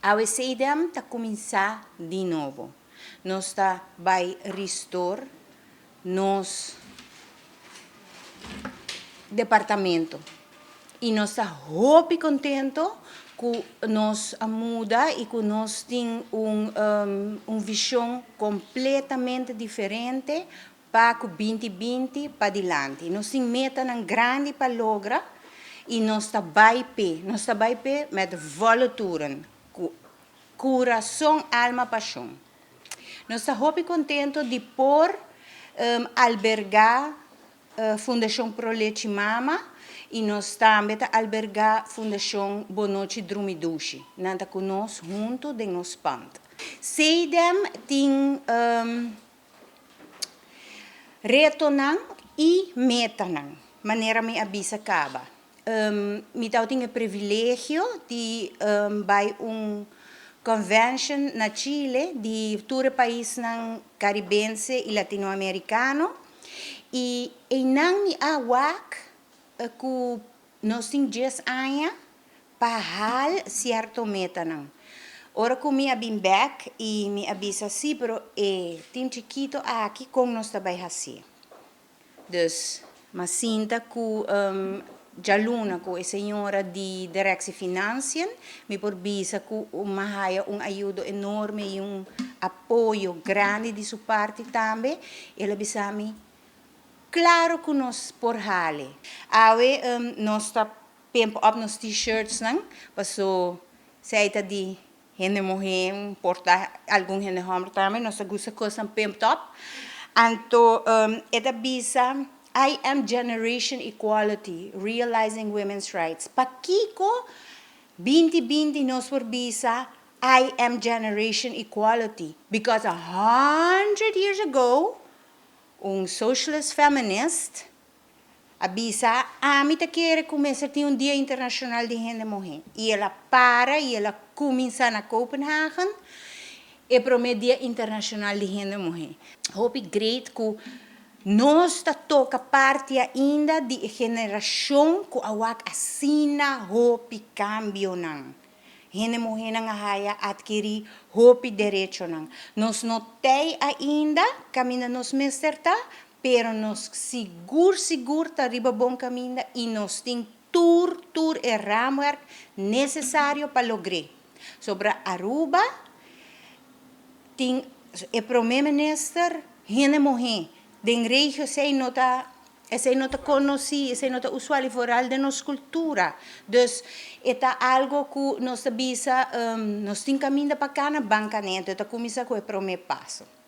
Awe CDM ta kuminsá di nobo. Nos ta bai restore nos departamento. I nos ta hopi kontentu ku nos a muda i ku nos tin un vishon kompletamente diferente pa 2020 pa dilanti. Nos tin metanan grandi pa logra i nos ta bai p'e. Nos ta bai p'e met volle toeren. Ku kurason, alma, pashon. Nos ta hopi kontentu di por albergá Fundashon Pro Lechi Mama i nos tambe ta albergá Fundashon Bon Nochi Drumi Dushi. Nan ta ku nos huntu den nos pand. CDM tin retonan i metanan, manera mi a bisa kaba. Mi tabatin e privilegio di bai un convention na Chile di tur e paisnan karibense i latinoamerikano i einan mi a wak ku nos tin 10 aña pa haal sierto metanan. Ora ku mi a bin bèk i mi a bisa sí, pero e tim chikitu aki, kon nos ta bai hasi? Dus, m'a sinta ku djaluna ku e señora di Directie Financiën, mi por bisa ku m'a haya un ayudo enorme i un apoyo grandi di su parti tambe. El a bisa mi, klaro ku nos por hale. Awe nos ta pimp up nos t-shirts nan, paso esei ta di hende muhé, por ta algun hende hòmber tambe, nos ta gusta kosnan pimped up. Anto e ta bisa, "I am generation equality, realizing women's rights." Pakiko 2020 nos por bisa, "I am generation equality"? Because 100 years ago, un socialist feminist a bisa, "Ami ta kere kuminsá tin un dia internashonal di hende muhé." I el a para i el a kuminsá na Kopenhagen e promé dia internashonal di hende muhé. Hopi great ku nos ta toka parti ainda di generashon ku a wak asina hopi kambionan. Hende muhénan a haya atkirí hopi derechonan. Nos no t'ei ainda, kaminda nos mester ta, pero nos sigur sigur ta riba bon kaminda i nos tin tur e raamwerk nesesario pa logr'é. Sobre Aruba, tin e promé minister hende muhé. Den regio esei no ta konosí, esei no ta usual i vooral den nos kultura. Dus e ta algo ku nos ta bisa, nos tin kaminda pa kana, ban kan'é, ta kuminsá ku e promé paso.